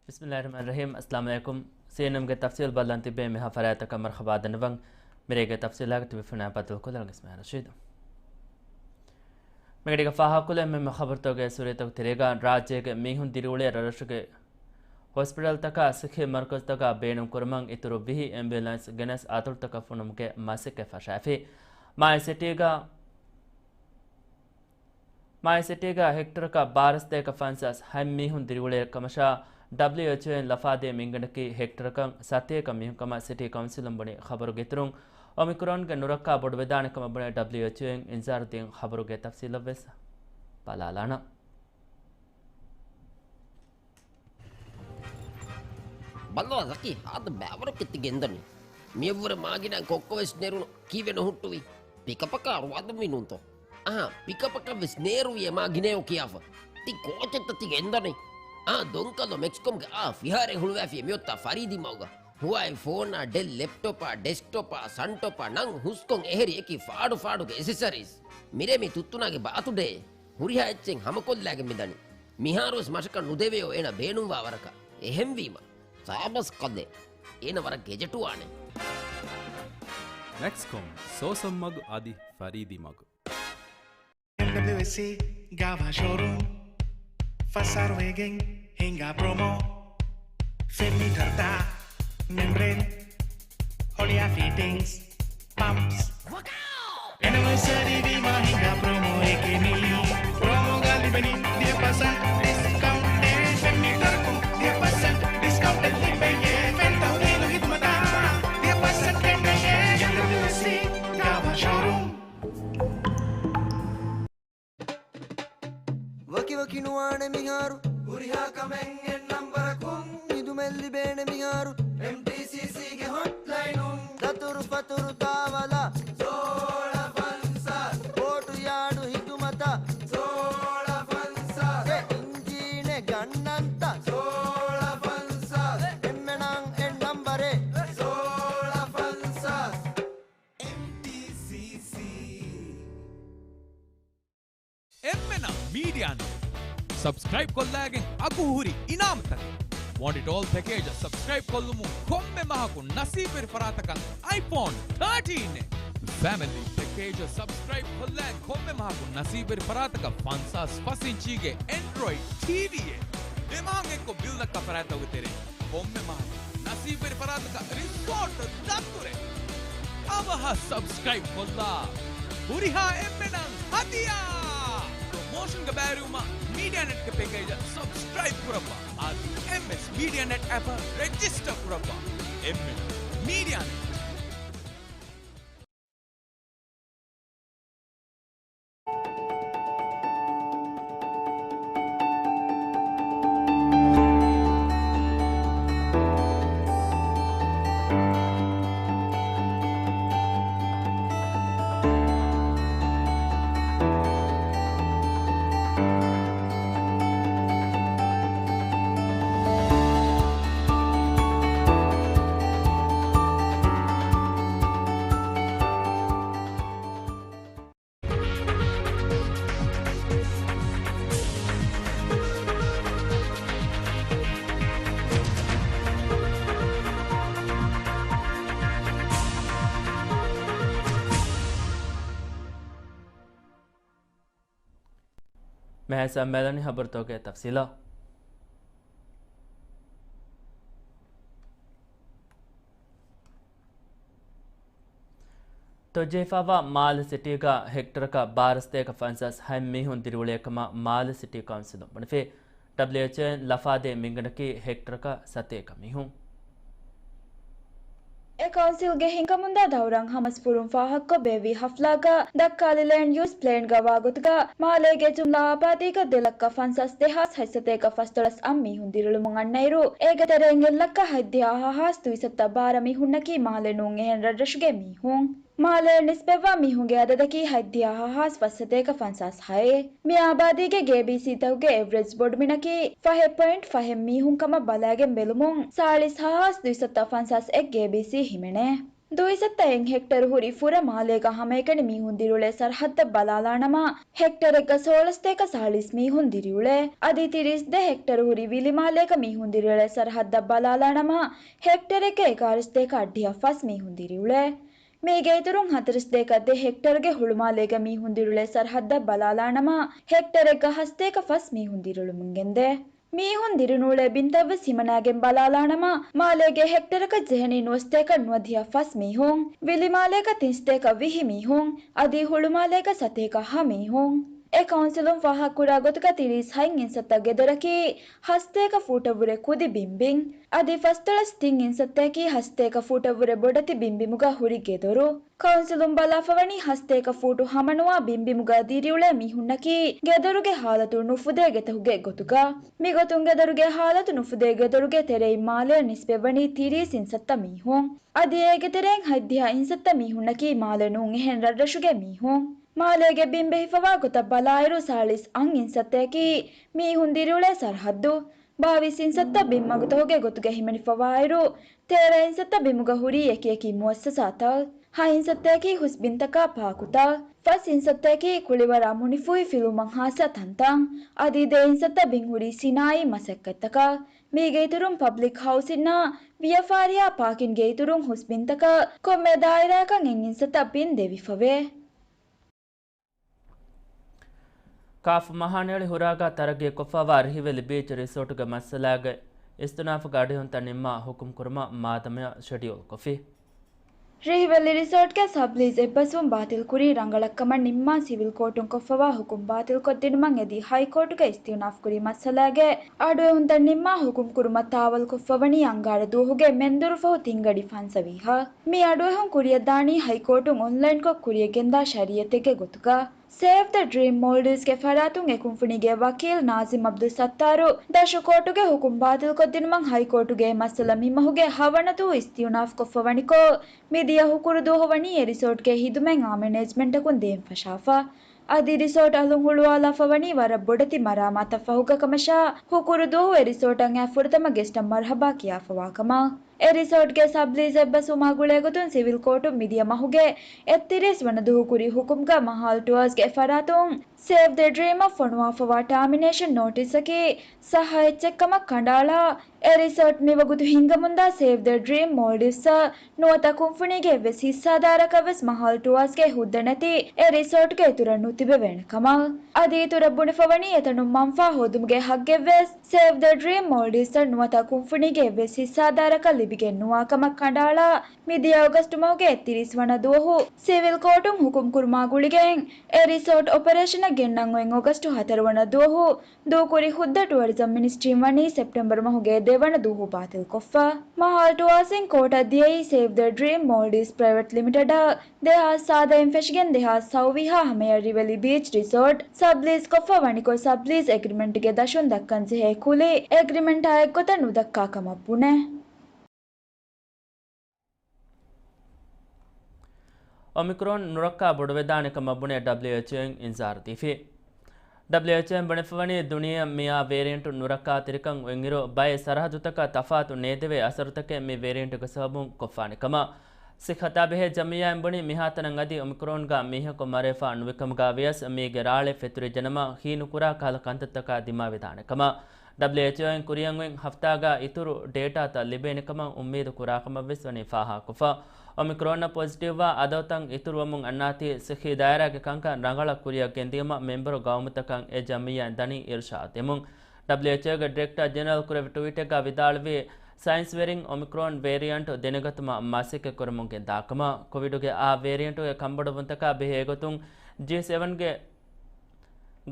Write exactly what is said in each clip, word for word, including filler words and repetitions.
ބިސްމިއްލާހިއްރަޙްމާނިއްރަޙީމް. އައްސަލާމު ޢަލައިކުމް. ސީއެންއެމްގެ ތަފްސީލް ބައްލަން ތިއްބެވި މިހާ ފަރާތަކަށް މަރުޙަބާ ދަންނަވަން. މިރޭގެ ތަފްސީލާގަ ތިބިފުނާ ބައްދަލުކޮށްލަން އިސްމާ ރަޝީދު. މިގަޑީގަ ފާހަގަކޮށްލަން މި ޚަބަރުތަކުގެ ސޫރަތަކު ތެރޭގަ ރާއްޖޭގެ މީހުން ދިރިއުޅޭ ރަށްރަށުގެ ހޮސްޕިޓަލްތަކާ ސިއްހީ މަރުކަޒުތަކާ ބޭނުންކުރުމަށް އިތުރު ވިހި އެމްބިއުލާންސް ގެނެސް އަތޮޅުތަކަށް ފޮނުމުގެ މަސައްކަތް ފަށާފި. މާއި ސިޓީގަ، މާއި ސިޓީގަ ހެކްޓަރަކަށް ބާރަ ސަތޭކަ ފަންސާސް ހަތް މީހުން ދިރިއުޅޭ ކަމަށާ، ޑަބްލިއުއެޗްއޯއިން ލަފާދޭ މިންގަނޑަކީ ހެކްޓަރަކަށް ސަތޭކަ މީހުން ކަމަށް ސިޓީ ކައުންސިލުން ބުނި ޚަބަރުގެ އިތުރުން، އޮމިކްރޮންގެ ނުރައްކާ ބޮޑުވެދާނެ ކަމަށް ބުނެ ޑަބްލިއުއެޗްއޯއިން އިންޒާރު ދިން ޚަބަރުގެ ތަފްސީލަށްވެސް ބަލާލާނަން. ބައްލަވާ ޒަކީ، ހާދަ ބައިވަރަކަށް ތި ގެންދަނީ. މިއަށްވުރެ މާގިނައިން ކޮއްކޮވެސް ނެރުނު ކީއްވެ ނުހުއްޓުވީ؟ ޕިކަޕަކާ ރުވާދަންވީ ނޫންތޯ؟ އަހާ، ޕިކަޕަކަށްވެސް ނޭރުވި އެ މާގިނައޯ ކިޔާފަ. ތި ކޯޗެއްތަ ތި ގެންދަނީ؟ އާ، ދޮންކަލޯ މެކްސްކޮމްގެ އާ ފިހާރައެއް ހުޅުވާފި މިއޮތްތާ ފަރީދީ މަގުގަ. ހުވާއި ފޯނާ، ޑެލް ލެޕްޓޮޕާ، ޑެސްކްޓޮޕާ، ސަންޓޮޕާ ނަން ހުސްކޮށް އެހެރި އެކި ފާޑު ފާޑުގެ އެސެސަރީސް. މިރޭ މި ތުއްތުނާގެ ބާތުޑޭ. ހުރިހާ އެއްޗެއް ހަމަކޮށްލާގެން މިދަނީ. މިހާރުވެސް މަށަކަށް ނުދެވެޔޯ އޭނަ ބޭނުންވާ ވަރަކަށް. އެހެންވީމަ، ސާބަސް ކަލޭ. އޭނަ ވަރަށް ގެޖެޓުވާނެ. މެކްސްކޮމް، ސޯސަން މަގު އަދި ފަރީދީ މަގު. އެމްޑަބްލިއުއެސްސީ ގާވާ ޝޯރޫމް. ފަސް އަހަރު ވެގެން ހިނގާ ޕްރޮމޯ. ފެން މީޓަރުތައް، މެމްބްރޭން، ހޮޅިއާ ފިޓިންގްސް، ޕަމްޕްސް. އެނިވަރސަރީ ވީމާ ހިނގާ ޕްރޮމޯއެކޭ މީ. ޕްރޮމޯގަ ލިބެނީ ދިހަ ޕަސެންޓް ޑިސްކައުންޓެއް. ފެން މީޓަރަކުން ދިހަ ޕަސެންޓް ޑިސްކައުންޓެއް ލިބެޔޭ. ފެން ތަހުލީލު ހިދުމަތަށް ދިހަ ޕަސެންޓް ކެނޑެޔޭ. އެމްޑަބްލިއުއެސްސީ ގާވާ ޝޯރޫމް. ވަކިވަކި ނުވާނެ މިހާރު. ހުރިހާ ކަމެއް އެއް ނަންބަރަކުން. ހިދުމަތް ލިބޭނެ މިހާރު. އެމްޓީސީސީގެ ހޮޓްލައިނުން. ދަތުރު ފަތުރު ތާވަލާ. ސޯޅަ ފަންސާސް. ބޯޓު ޔާޑު ހިދުމަތަށް. ސޯޅަ ފަންސާސް. އެ އިންޖީނެއް ގަންނަންތަ؟ ސޯޅަ ފަންސާސް. އެންމެނަށް އެއް ނަންބަރެއް. ސޯޅަ ފަންސާސް. އެމްޓީސީސީ. އެންމެނަށް މީޑިއާނެޓް ސަބްސްކްރައިބް ކޮށްލައިގެން އަގުހުރި އިނާމުތަކެއް. ވޮންޑިޓޯލް ޕެކޭޖަށް ސަބްސްކްރައިބް ކޮށްލުމުން ކޮންމެ މަހަކު ނަސީބުވެރި ފަރާތަކަށް އައިފޯން ތާޓީން އެ. ފެމިލީ ޕެކޭޖަށް ސަބްސްކްރައިބް ކޮށްލައި ކޮންމެ މަހަކު ނަސީބުވެރި ފަރާތަކަށް ފަންސާސް ފަސް އިންޗީގެ އެންޑްރޮއިޑް ޓީވީއެއް. ދެ މަހަށް އެއްކޮށް ބިލް ދައްކާ ފަރާތްތަކުގެ ތެރެއިން ކޮންމެ މަހަކު ނަސީބުވެރި ފަރާތަކަށް ރިސޯޓް ދަތުރެއް. އަވަހަށް ސަބްސްކްރައިބް ކޮށްލާ ހުރިހާ އެންމެނަށް ހަދިޔާ! ޕްރޮމޯޝަންގެ ބައިވެރިވުމަށް މީޑިއާނެޓްގެ ޕެކޭޖަށް ސަބްސްކްރައިބް ކުރައްވާ. އަދި އެމްއެސް މީޑިއާނެޓް އެޕަށް ރެޖިސްޓަރ ކުރައްވާ. އެމްއެސް މީޑިއާނެޓް. މިހާރު ސަމްމޭލަނީ ޚަބަރުތަކުގެ ތަފްސީލަށް. ތޮއްޖެހިފައިވާ މާލެ ސިޓީގަ ހެކްޓަރަކަށް ބާރަ ސަތޭކަ ފަންސާސް ހަތް މީހުން ދިރިއުޅޭ ކަމަށް މާލެ ސިޓީ ކައުންސިލުން ބުނެފި. ޑަބްލިއުއެޗްއޯއިން ލަފާދޭ މިންގަނޑަކީ ހެކްޓަރަކަށް ސަތޭކަ މީހުން. އެ ކައުންސިލްގެ ހިންގަމުންދާ ދައުރަށް ހަމަސްފުރުން ފާހަގަކޮށް ބޭއްވި ހަފްލާގަ ދައްކާލި ލޭންޑް ޔޫސް ޕްލޭންގަ ވާގޮތުގަ މާލޭގެ ޖުމްލަ އާބާދީގަ ދެ ލައްކަ ފަންސާސް ދެހާސް ހަތްސަތޭކަ ފަސްދޮޅަސް އަށް މީހުން ދިރިއުޅުމުން އަންނައިރު، އޭގެ ތެރެއިން އެއް ލައްކަ ހަތްދިހަ ހަ ހާސް ދުއިސައްތަ ބާރަ މީހުންނަކީ މާލެ ނޫން އެހެން ރަށްރަށުގެ މީހުން. މާލޭ ނިސްބަތްވާ މީހުންގެ އަދަދަކީ ހަތްދިހަ ހަ ހާސް ފަސްސަތޭކަ ފަންސާސް ހައެއް. މި އާބާދީގެ ގޭބީސީތަކުގެ އެވްރެޖް ބޮޑުމިނަކީ ފަހެއް ޕޮއިންޓް ފަހެއް މީހުން ކަމަށް ބަލައިގެން ބެލުމުން، ސާޅީސް ހަ ހާސް ދުއިސައްތަ ފަންސާސް އެއް ގޭބީސީ ހިމެނޭ. ދުއިސައްތަ އެއް ހެކްޓަރު ހުރި ފުރަ މާލޭގަ ހަމައެކަނި މީހުން ދިރިއުޅޭ ސަރަހައްދަށް ބަލާލާނަމަ، ހެކްޓަރެއްގަ ސޯޅަސް ސަތޭކަ ސާޅީސް މީހުން ދިރިއުޅޭ. އަދި ތިރީސް ދެ ހެކްޓަރު ހުރި ވިލިމާލޭގަ މީހުން ދިރިއުޅޭ ސަރަހައްދަށް ބަލާލާނަމަ، ހެކްޓަރެއްގަ އެގާރަ ސަތޭކަ އަށްޑިހަ ފަސް މީހުން ދިރިއުޅޭ. މީގެ އިތުރުން ހަތަރު ސަތޭކަ ދެ ހެކްޓަރުގެ ހުޅުމާލޭގަ މީހުން ދިރިއުޅޭ ސަރަހައްދަށް ބަލާލާނަމަ، ހެކްޓަރެއްގަ ހަތަރު ސަތޭކަ ފަސް މީހުން ދިރިއުޅެމުން ގެންދޭ. މީހުން ދިރިނޫޅޭ ބިންތައްވެސް ހިމަނާގެން ބަލާލާނަމަ، މާލޭގެ ހެކްޓަރަކަށް ޖެހެނީ ނުވަސަތޭކަ ނުވަދިހަ ފަސް މީހުން، ވިލިމާލޭގަ ތިން ސަތޭކަ ވިހި މީހުން، އަދި ހުޅުމާލޭގަ ސަތޭކަ ހަ މީހުން. އެ ކައުންސިލުން ފާހަގަކުރާ ގޮތުގަ ތިރީސް ހަތް އިންސައްތަ ގެދޮރަކީ ހަ ސަތޭކަ ފޫޓަށްވުރެ ކުދި ބިންބިން، އަދި ފަސްދޮޅަސް ތިން އިންސައްތައަކީ ހަ ސަތޭކަ ފޫޓަށްވުރެ ބޮޑެތި ބިންބިމުގަ ހުރި ގެދޮރު. ކައުންސިލުން ބަލާފަވަނީ ހަ ސަތޭކަ ފޫޓު ހަމަނުވާ ބިންބިމުގަ ދިރިއުޅޭ މީހުންނަކީ ގެދޮރުގެ ހާލަތު ނުފުދޭ ގެތަކުގެ ގޮތުގަ. މިގޮތުން ގެދޮރުގެ ހާލަތު ނުފުދޭ ގެދޮރުގެ ތެރެއިން މާލެއަށް ނިސްބަތްވަނީ ތިރީސް އިންސައްތަ މީހުން. އަދި އޭގެ ތެރެއިން ހަތްދިހަ އިންސައްތަ މީހުންނަކީ މާލެ ނޫން އެހެން ރަށްރަށުގެ މީހުން. މާލޭގެ ބިން ބެހިފަވާ ގޮތަށް ބަލާއިރު ސާޅީސް އަށް އިންސައްތައަކީ މީހުން ދިރިއުޅޭ ސަރަހައްދު. ބާވީސް އިންސައްތަ ބިންމަގުތަކުގެ ގޮތުގަ ހިމެނިފަވާއިރު، ތޭރަ އިންސައްތަ ބިމުގަ ހުރީ އެކިއެކި މުއައްސަސާތައް، ހަ އިންސައްތައަކީ ހުސް ބިންތަކާ ޕާކުތައް، ފަސް އިންސައްތައަކީ ކުޅިވަރާ މުނިފޫހި ފިލުވުމަށް ހާއްސަ ތަންތަން، އަދި ދެ އިންސައްތަ ބިން ހުރީ ސިނާއީ މަސައްކަތްތަކަށް. މީގެ އިތުރުން ޕަބްލިކް ހައުސިންއާ ވިޔަފާރިއާ ޕާކިންގެ އިތުރުން ހުސް ބިންތަކަށް ކޮންމެ ދާއިރާއަކަށް އެއް އިންސައްތަ ބިން ދެވިފަވޭ. ކާފު މަހާނެއަޅި ހުރާގާ ތަރައްގީ ކޮށްފަވާ ރިހިވެލި ބީޗް ރިސޯޓުގެ މައްސަލާގެ އިސްތިއުނާފުގެ އަޑުއެހުންތައް ނިންމާ ހުކުމް ކުރުމަށް މާދަމަޔަށް ޝެޑިއުލް ކޮށްފި. ރިހިވެލި ރިސޯޓްގެ ސަބްލީޒް އެއްބަސްވުން ބާތިލް ކުރީ ރަނގަޅަށްކަމަށް ނިންމާ ސިވިލް ކޯޓުން ކޮށްފަވާ ހުކުމް ބާތިލްކޮށްދިނުމަށް އެދި ހައިކޯޓުގެ އިސްތިއުނާފު ކުރި މައްސަލާގެ އަޑުއެހުންތައް ނިންމާ ހުކުމް ކުރުމަށް ތާވަލް ކޮށްފަވަނީ އަންގާރަ ދުވަހުގެ މެންދުރުފަހު ތިންގަޑި ފަންސަވީހަށް. މި އަޑުއެހުން ކުރިއަށްދާނީ ހައިކޯޓުން އޮންލައިންކޮށް ކުރިއަށްގެންދާ ޝަރީއަތެއްގެ ގޮތުގަ. ސޭވް ދަ ޑްރީމް މޯލްޑިވްސްގެ ފަރާތުން އެ ކުންފުނީގެ ވަކީލް ނާޒިމް އަބްދުލް ސައްތާރު ދަށު ކޯޓުގެ ހުކުމް ބާތިލްކޮށްދިނުމަށް ހައިކޯޓުގެ މައްސަލަ މި މަހުގެ ހަވަނަ ދުވަހު އިސްތިއުނާފް ކޮށްފަވަނިކޮށް، މިދިޔަ ހުކުރު ދުވަހު ވަނީ އެ ރިސޯޓްގެ ހިދުމަތް އާ މެނޭޖްމަންޓަކުން ދޭން ފަށާފަ. އަދި ރިސޯޓް އަލުން ހުޅުވާލާފަވަނީ ވަރަށް ބޮޑެތި މަރާމާތަށް ފަހުގަ ކަމަށާ، ހުކުރު ދުވަހު އެ ރިސޯޓަށް އައި ފުރަތަމަ ގެސްޓަށް މަރުހަބާ ކިޔާފަވާ ކަމަށް. އެ ރިސޯޓްގެ ސަބްލީޒް އެއްބަސްވުމާ ގުޅޭ ގޮތުން ސިވިލް ކޯޓުން މިދިޔަ މަހުގެ އެއްތިރީސް ވަނަ ދުވަހު ކުރި ހުކުމްގަ މަހާލް ޓުއާސްގެ ފަރާތުން ސޭވް ދަ ޑްރީމަށް ފޮނުވާފަވާ ޓާމިނޭޝަން ނޯޓިސްއަކީ ސައްހަ އެއްޗެއްކަމަށް ކަނޑައަޅާ، އެ ރިސޯޓް މިވަގުތު ހިނގަމުންދާ ސޭވް ދަ ޑްރީމް މޯލްޑިވްސްއަށް ނުވަތަ ކުންފުނީގެ އެއްވެސް ހިއްސާދާރަކަށްވެސް މަހާލް ޓުއާސްގެ ހުއްދަ ނެތި އެ ރިސޯޓްގެ އިތުރަށް ނުތިބެވޭނެ ކަމަށް. އަދި އިތުރަށް ބުނެފަވަނީ އެތަނުން މަންފާ ހޯދުމުގެ ހައްގެއްވެސް ސޭވް ދަ ޑްރީމް މޯލްޑިވްސްއަށް ނުވަތަ ކުންފުނީގެ އެއްވެސް ހިއްސާދާރަކަށް ލިބިގެން ނުވާ ކަމަށް ކަނޑައަޅާ، މިދިޔަ އޮގަސްޓު މަހުގެ އެއްތިރީސް ވަނަ ދުވަހު ސިވިލް ކޯޓުން ހުކުމް ކުރުމާ ގުޅިގެން އެ ރިސޯޓް އޮޕަރޭޝަނަށް ގެންނަން އޮތް އޮގަސްޓު ހަތަރު ވަނަ ދުވަހު ދޫކުރި ހުއްދަ ޓުއަރިޒަމް މިނިސްޓްރީން ވަނީ ސެޕްޓެމްބަރު މަހުގެ ދެވަނަ ދުވަހު ބާތިލްކޮށްފަ. މަހާލް ޓުއާސްއިން ކޯޓަށް ދިޔައީ ސޭވް ދަ ޑްރީމް މޯލްޑިވްސް ޕްރައިވެޓް ލިމިޓެޑަށް ދެހާސް ސާދައިން ފެށިގެން ދެހާސް ސައުވީހާ ހަމަޔަށް ރިވެލި ބީޗް ރިސޯޓް ސަބްލީޒް ކޮށްފަ ވަނިކޮށް، ސަބްލީޒް އެގްރިމެންޓްގެ ދަށުން ދައްކަންޖެހޭ ކުލި އެގްރިމެންޓާ އެއްގޮތަށް ނުދައްކާ ކަމަށް ބުނެ. އޮމިކްރޯން ނުރައްކާ ބޮޑުވެދާނެ ކަމަށް ބުނެ ޑަބްލިއުއެޗްއޯއިން އިންޒާރު ދީފި. ޑަބްލިއުއެޗްއޯއިން ބުނެފަވަނީ ދުނިޔެއަށް މިއާ ވޭރިއަންޓު ނުރައްކާތެރިކަން އޮތްއިރު، ބައެއް ސަރަހައްދުތަކަށް ތަފާތު ނޭދެވޭ އަސަރުތަކެއް މި ވޭރިއަންޓުގެ ސަބަބުން ކޮށްފާނެ ކަމަށް. ސިއްހަތާ ބެހޭ ޖަމިއްޔާއިން ބުނި، މިހާތަނަށް އަދި އޮމިކްރޯންގަ މީހަކު މަރެފަ ނުވިކަމުގަ ވިޔަސް، މީގެ ރާޅެއް ފެތުރި ޖެނަމަ ހީނުކުރާ ކަހަލަ ކަންތައްތަކާ ދިމާވެދާނެ ކަމަށް. ޑަބްލިއުއެޗްއޯއިން ކުރިއަށް އޮތް ހަފްތާގަ އިތުރު ޑޭޓާތައް ލިބޭނެ ކަމަށް އުއްމީދު ކުރާ ކަމަށް ވެސް ވަނީ ފާހަގަކޮށްފަ. އޮމިކްރޯނަށް ޕޮޒިޓިވްވާ އަދަދުތައް އިތުރުވަމުން އަންނާތީ، ސިއްހީ ދާއިރާގެ ކަންކަން ރަނގަޅަށް ކުރިއަށް ގެންދިޔުމަށް މެމްބަރު ގައުމުތަކަށް އެ ޖަމިއްޔާއިން ދަނީ އިރުޝާދު ދެމުން. ޑަބްލިއުއެޗްއޯގެ ޑިރެކްޓަރ ޖެނެރަލް ކުރެއްވި ޓްވީޓެއްގަ ވިދާޅުވީ، ސައިންސްވެރިން އޮމިކްރޯން ވޭރިއަންޓު ދެނެގަތުމަށް މަސައްކަތް ކުރަމުން ގެންދާ ކަމަށް. ކޮވިޑުގެ އާ ވޭރިއަންޓުގެ ކަންބޮޑުވުންތަކާ ބެހޭގޮތުން ޖީ ސެވެންގެ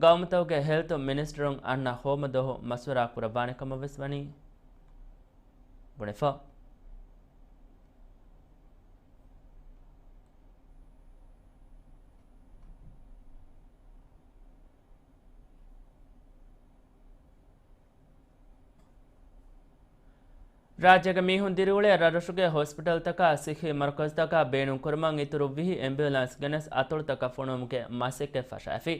ގައުމުތަކުގެ ހެލްތު މިނިސްޓަރުން އަންނަ ހޯމަ ދުވަހު މަޝްވަރާ ކުރައްވާނެ ކަމަށް ވެސް ވަނީ ބުނެފަ. ރާއްޖޭގެ މީހުން ދިރިއުޅޭ ރަށްރަށުގެ ހޮސްޕިޓަލްތަކާ ސިއްހީ މަރުކަޒުތަކާ ބޭނުންކުރުމަށް އިތުރު ވިހި އެމްބިއުލާންސް ގެނެސް އަތޮޅުތަކަށް ފޮނުވުމުގެ މަސައްކަތް ފަށައިފި.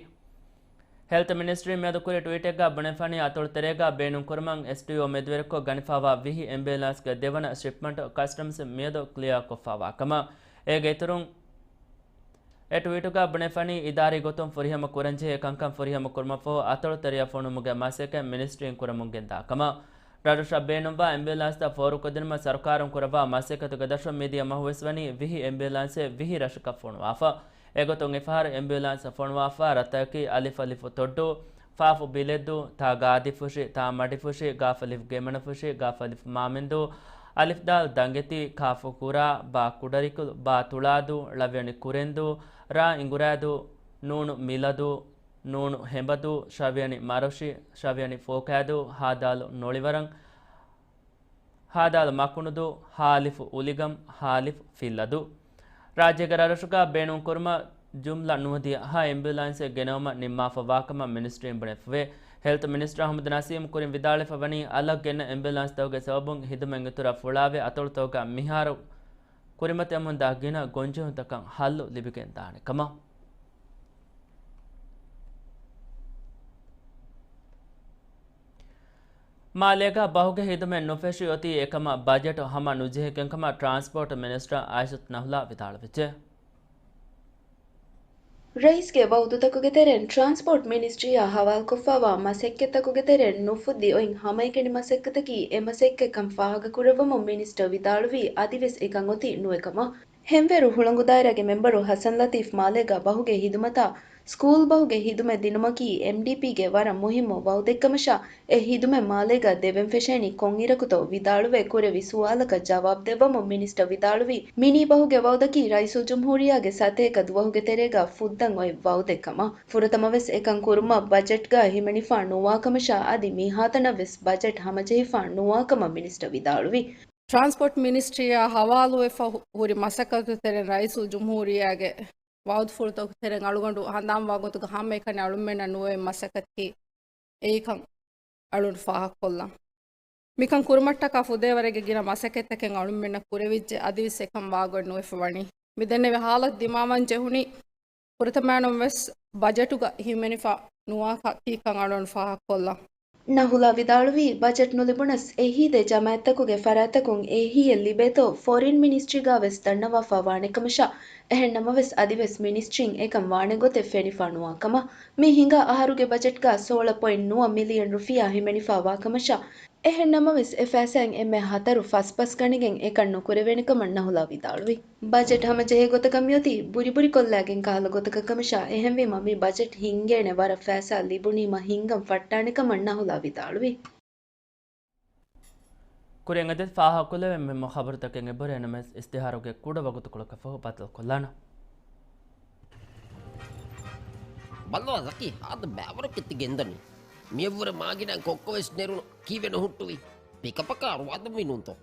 ހެލްތު މިނިސްޓްރީ މިއަދު ކުރި ޓްވީޓެއްގަ ބުނެފަނީ، އަތޮޅު ތެރޭގަ ބޭނުން ކުރުމަށް އެސްޑީއޯ މެދުވެރިކޮށް ގަނެފައިވާ ވިހި އެމްބިއުލާންސްގެ ދެވަނަ ޝިޕްމަންޓް ކަސްޓަމްސް މިއަދު ކްލިއާ ކޮށްފައިވާ ކަމަށް. އޭގެ އިތުރުން އެ ޓްވީޓުގަ ބުނެފަނީ، އިދާރީ ގޮތުން ފުރިހަމަ ކުރަންޖެހޭ ކަންކަން ފުރިހަމަ ކުރުމަށްފަހު އަތޮޅު ތެރެއަށް ފޮނުވުމުގެ މަސައްކަތް މިނިސްޓްރީން ކުރަމުން ގެންދާ ކަމަށް. ރަށްރަށަށް ބޭނުންވާ އެމްބިއުލާންސްތައް ފޯރުކޮށްދިނުމަށް ސަރުކާރުން ކުރައްވާ މަސައްކަތުގެ ދަށުން މިދިޔަ މަހުވެސް ވަނީ ވިހި އެމްބިއުލާންސެއް ވިހި ރަށަކަށް ފޮނުވާފަ. އެގޮތުން އެފަހަރު އެމްބިއުލާންސް ފޮނުވާފަ ރަށްތަކަކީ އަލިފް އަލިފު ތޮއްޑޫ، ފާފު ބިލެއްދޫ، ތާ ގާދިފުށި، ތާ މަޑިފުށި، ގާފަލިފު ގެމަނަފުށި، ގާފަލިފު މާމެންދޫ، އަލިފް ދާލް ދަނގެތީ، ކާފު ކުރާ، ބާ ކުޑަރިކުލު، ބާ ތުޅާދޫ، ޅަވިޔަނި ކުރެންދޫ، ރާ އިނގުރާދޫ، ނޫނު މިލަދޫ، ނޫނު ހެނބަދޫ، ޝަވިޔަނި މަރޮށި، ޝަވިޔަނި ފޯކާދޫ، ހާދާލު ނޮޅިވަރަން، ހާދާލު މަކުނުދޫ، ހާލިފު އުލިގަމް، ހާލިފު ފިއްލަދޫ. ރާއްޖޭގެ ރަށްރަށުގަ ބޭނުންކުރުމަށް ޖުމްލަ ނުވަދިހަ އެމްބިއުލާންސެއް ގެނައުމަށް ނިންމާފަވާކަމަށް މިނިސްޓްރީން ބުނެފަވޭ. ހެލްތު މިނިސްޓަރ އަހުމަދު ނަސީމް ކުރިން ވިދާޅުވެފަ ވަނީ، އަލަށް ގެންނަ އެމްބިއުލާންސްތަކުގެ ސަބަބުން ހިދުމަތް އިތުރަށް ފުޅާވެ، އަތޮޅުތަކުގަ މިހާރު ކުރިމަތިވަމުންދާ ގިނަ ގޮންޖެހުންތަކަށް ހައްލު ލިބިގެންދާނެ ކަމަށް. މާލޭގަ ބަހުގެ ހިދުމަތް ނުފެށި އޮތީ އެކަމަށް ބަޖެޓު ހަމަ ނުޖެހިގެން ކަމަށް ޓްރާންސްޕޯޓް މިނިސްޓަރ އާއިޝަތު ނަހުލާ ވިދާޅުވެއްޖެ. ރައީސްގެ ވައުދުތަކުގެ ތެރެއިން ޓްރާންސްޕޯޓް މިނިސްޓްރީއާ ހަވާލުކޮށްފައިވާ މަސައްކަތްތަކުގެ ތެރެއިން ނުފުއްދި އޮތް ހަމައެކަނި މަސައްކަތަކީ އެ މަސައްކަތްކަން ފާހަގަކުރައްވަމުން މިނިސްޓަރ ވިދާޅުވީ އަދިވެސް އެކަން އޮތީ ނުވެ ކަމަށް. ހެންވޭރު ހުޅަނގު ދާއިރާގެ މެމްބަރު ހަސަން ލަތީފް މާލޭގަ ބަހުގެ ހިދުމަތާ ސްކޫލް ބަހުގެ ހިދުމަތް ދިނުމަކީ އެމްޑީޕީގެ ވަރަށް މުހިއްމު ވައުދެއްކަމަށާ، އެ ހިދުމަތް މާލޭގަ ދެވެން ފެށޭނީ ކޮންއިރަކުތޯ ވިދާޅުވެ ކުރެވި ސުވާލަކަށް ޖަވާބު ދެއްވަމުން މިނިސްޓަރ ވިދާޅުވީ، މިނީ ބަހުގެ ވައުދަކީ ރައީސުލްޖުމްހޫރިއްޔާގެ ސަތޭކަ ދުވަހުގެ ތެރޭގަ ފުއްދަން އޮތް ވައުދެއް ކަމަށް. ފުރަތަމަވެސް އެކަން ކުރުމަށް ބަޖެޓްގަ ހިމެނިފަ ނުވާކަމަށާ، އަދި މިހާތަނަށްވެސް ބަޖެޓް ހަމަޖެހިފަ ނުވާކަމަށް މިނިސްޓަރ ވިދާޅުވީ. ޓްރާންސްޕޯޓް މިނިސްޓްރީއާ ހަވާލުވެފަ ހު-، ހުރި މަސައްކަތުގެ ތެރެއިން ރައީސުލްޖުމްހޫރިއްޔާގެ ވައުދުފުޅުތަކުގެ ތެރެއިން އަޅުގަނޑު ހަނދާންވާ ގޮތުގަ ހަމައެކަނި އަޅުމެންނަށް ނުވެވޭ މަސައްކަތަކީ އެއީކަން އަޅުގަނޑު ފާހަގަކޮށްލަން. މިކަން ކުރުމަށްޓަކާ ފުދޭވަރެއްގެ ގިނަ މަސައްކަތްތަކެއް އަޅުމެންނަށް ކުރެވިއްޖެ، އަދިވެސް އެކަން ވާގޮތް ނުވެފަ ވަނީ. މި ދެންނެވި ހާލަތު ދިމާވާން ޖެހުނީ ފުރަތަމައިނުން ވެސް ބަޖެޓުގަ ހިމެނިފަ ނުވާކަ-، ތީކަން އަޅުގަނޑު ފާހަގަކޮށްލަން. ނަހުލާ ވިދާޅުވީ، ބަޖެޓް ނުލިބުނަސް އެހީދޭ ޖަމާއަތްތަކުގެ ފަރާތްތަކުން އެހީއެއް ލިބޭތޯ ފޮރިން މިނިސްޓްރީގަ ވެސް ދަންނަވާފަ ވާނެ ކަމަށާ، އެހެން ނަމަވެސް އަދިވެސް މިނިސްޓްރީން އެކަން ވާނެ ގޮތެއް ފެނިފަ ނުވާ ކަމަށް. މި ހިނގާ އަހަރުގެ ބަޖެޓްގަ ސޯޅަ ޕޮއިންޓް ނުވަ މިލިއަން ރުފިޔާ ހިމެނިފަ ވާ ކަމަށާ، އެހެން ނަމަވެސް، އެ ފައިސާއިން އެންމެ ހަތަރު ފަސް ބަސް ގަނެގެން އެކަން ނުކުރެވޭނެ ކަމަށް ނަހުލާ ވިދާޅުވި. ބަޖެޓް ހަމަޖެހޭ ގޮތަކަށް މިއޮތީ ބުރިބުރިކޮށްލާގެން ކަހަލަ ގޮތަކަށް ކަމަށާ، އެހެންވީމަ މި ބަޖެޓް ހިންގޭނެ ވަރަށް ފައިސާ ލިބުނީމަ ހިންގަން ފައްޓާނެ ކަމަށް ނަހުލާ ވިދާޅުވި. ކުރިން އަދި ފާހަގަކޮށްލެވޭ މުހިއްމު ޚަބަރުތަކެއް އެބަހުރޭ ނަމަވެސް، އިސްތިހާރުގެ ކުޑަ ވަގުތުކޮޅަކަށްފަހު ބައްދަލުކޮށްލާނަން. ބައްލަވާ ޒަކީ، ހާދަ ބައިވަރަކަށް ތި ގެންދަނީ. މިއަށްވުރެ މާގިނަ ކޮއްކޮވެސް ނެރުނު ކީއްވެ ނުހުއްޓުވީ؟ ޕިކަޕަކާ ރުވާދަންވީ ނޫންތޯ؟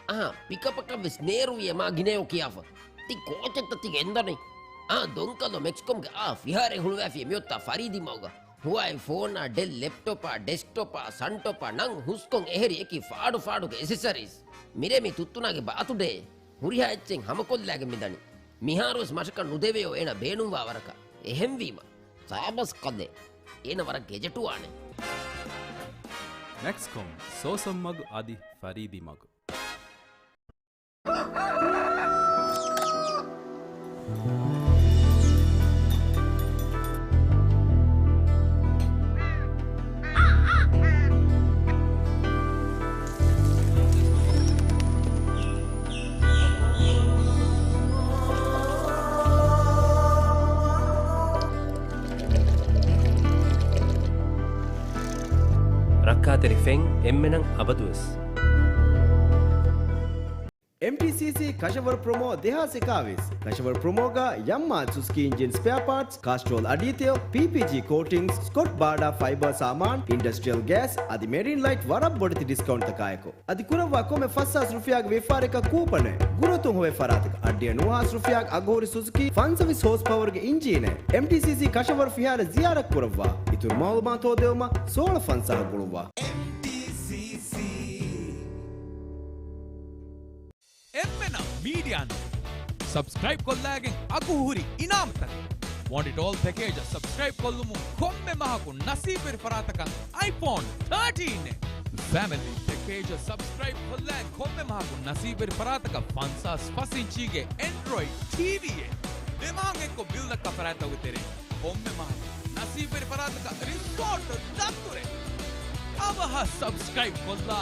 އަހާ، ޕިކަޕަކަށްވެސް ނޭރުވިއޭ މާގިނައޭ ކިޔާފަ. ތި ކޯޗެއްތަ ތި ގެންދަނީ؟ އާ، ދޮންކަލޯ މެކްސްކޮމްގެ އާ ފިހާރައެއް ހުޅުވާފިޔޭ މިއޮތާ ފަރީދީ މަގުގަ. ހުވާއި ފޯނާ، ޑެލް ލެޕްޓޮޕާ، ޑެސްކްޓޮޕާ، ސަންޓޮޕާ ނަން ހުސްކޮށް އެހެރި އެކި ފާޑު ފާޑުގެ އެސެސަރީސް. މިރޭ މި ތުއްތުނާގެ ބާތުޑޭ. ހުރިހާ އެއްޗެއް ހަމަކޮށްލާގެން މިދަނީ. މިހާރުވެސް މަށަކަށް ނުދެވެޔޯ އޭނަ ބޭނުންވާ ވަރަކަށް. އެހެންވީމަ، ސާބަސް ކަލޭ. އޭނަ ވަރަށް ގެޖެޓުވާނެ. މެކްސްކޮމް، ސޯސަން މަގު އަދި ފަރީދީ މަގު. ރައްކާތެރި ފެން އެންމެނަށް އަބަދުވެސް. އެމްޓީސީސީ ކަށަވަރު ޕްރޮމޯ ދެހާސް އެކާވީސް. ކަށަވަރު ޕްރޮމޯގަ ޔަމްމާ ސުޒުކީ އިންޖިން ސްޕެއާ ޕާޓްސް، ކާސްޓްރޯލް އަޑީތެލް، ޕީޕީޖީ ކޯޓިންގްސް، ސްކޮޓް ބާޑާ ފައިބާ ސާމާން، އިންޑަސްޓްރިއަލް ގޭސް އަދި މެރިން ލައިޓް ވަރަށް ބޮޑެތި ޑިސްކައުންޓްތަކާއެކު. އަދި ކުރައްވާ ކޮންމެ ފަސް ހާސް ރުފިޔާގެ ވިޔަފާރަކަށް ކޫޕަނެއް. ގުރުއަތުން ހޮވޭ ފަރާތަކަށް އަށްޑިހަ ނުވަ ހާސް ރުފިޔާގެ އަގުހުރި ސުޒުކީ ފަންސަވީސް ހޯސް ޕަވަރގެ އިންޖީނެއް. އެމްޓީސީސީ ކަށަވަރު ފިހާރަ ޒިޔާރަތް ކުރައްވާ. އިތުރު މައުލޫމާތު ހޯދެވުމަށް ސޯޅަ ފަންސާހަށް ގުޅުއްވާ. އެމްޓީސީސީ. އެންމެނަށް މީޑިއާ ނޫން. ސަބްސްކްރައިބް ކޮށްލާގެން އަގުހުރި އިނާމުތައް. ވޮންޑިޓޯލް ޕެކޭޖަށް ސަބްސްކްރައިބް ކޮށްލުމުން ކޮންމެ މަހަކު ނަސީބުވެރި ފަރާތަކަށް އައިފޯން ތާޓީން. ފެމިލީ ޕެކޭޖަށް ސަބްސްކްރައިބް ކޮށްލައި ކޮންމެ މަހަކު ނަސީބުވެރި ފަރާތަކަށް ފަންސާސް ފަސް އިންޗީގެ އެންޑްރޮއިޑް ޓީވީއެއް. ދެ މަހަށް އެއްކޮށް ބިލް ދައްކާ ފަރާތްތަކުގެ ތެރެއިން ކޮންމެ މަހަކު ނަސީބުވެރި ފަރާތަކަށް ރިސޯޓް ދަތުރެއް. އަވަހަށް ސަބްސްކްރައިބް ކޮށްލާ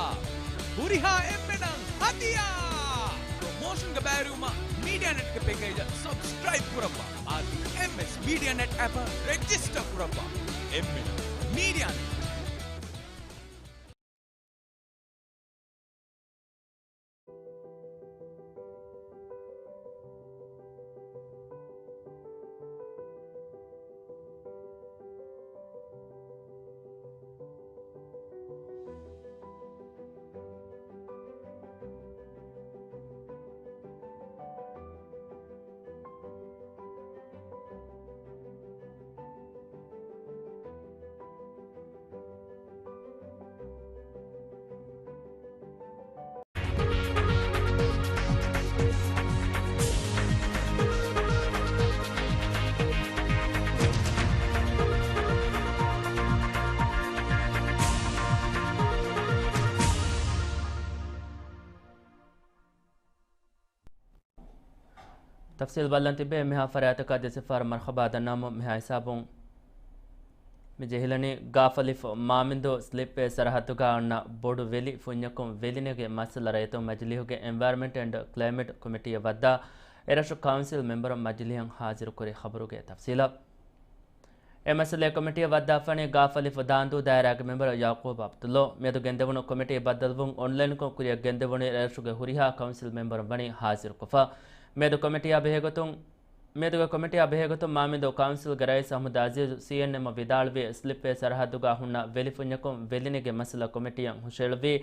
ހުރިހާ އެންމެނަށް ހަދިޔާ! ޕްރޮމޯޝަންގަ ބައިވެރިވުމަށް މީޑިއާ ނެޓްގެ ޕެކޭޖަށް ސަބްސްކްރައިބް ކުރައްވާ. އާދި، އެމްއެސް މީޑިއާ ނެޓް އެޕަށް ރެޖިސްޓަރ ކުރައްވާ. އެންމެނަށް މީޑިއާ ނެޓް. ތަފްސީލް ބައްލަން ތިބޭ. މިހާ ފަރާތަކަށް ދެ ސިފަރު މަރްޙަބާ ދަންނަވަމުން މިހާ ހިސާބުން މި ޖެހިލަނީ. ގާފަލިފު މާމިންދޫ ސްލިޕްވޭ ސަރަހައްދުގަ އޮންނަ ބޮޑު ވެލި ފުންޏަކުން ވެލިނެގޭ މައްސަލަ ރައްޔިތުން މަޖިލީހުގެ އެންވަޔަރމަންޓް އެންޑް ކްލައިމެޓް ކޮމިޓީއަށް ވައްދާ އެރަށު ކައުންސިލް މެމްބަރުން މަޖިލީހަށް ހާޒިރުކުރި ޚަބަރުގެ ތަފްސީލަށް. އެ މައްސަލައިގެ ކޮމިޓީއަށް ވައްދާފަނީ ގާފަލިފު ދާންދޫ ދާއިރާގެ މެމްބަރު ޔަޢުޤޫބް ޢަބްދުﷲ. މިއަދު ގެންދެވުނު ކޮމިޓީ ބައްދަލުވުން އޮންލައިންކޮށް ކުރިއަށް ގެންދެވުނީ އެރަށުގެ ހުރިހާ ކައުންސިލް މެމްބަރުން ވަނީ ހާޒިރުކޮށްފަ. މިއަދު ކޮމިޓީއާ ބެހޭގޮތުން، މިއަދުގެ ކޮމިޓީއާ ބެހޭގޮތުން މާމިންދޫ ކައުންސިލްގެ ރައީސް އަޙްމަދު ޢަޒީޒު ސީއެންއެމަށް ވިދާޅުވީ، ސްލިޕްވޭ ސަރަހައްދުގަ ހުންނަ ވެލިފުންޏަކުން ވެލިނެގޭ މައްސަލަ ކޮމިޓީއަށް ހުށައެޅުއްވީ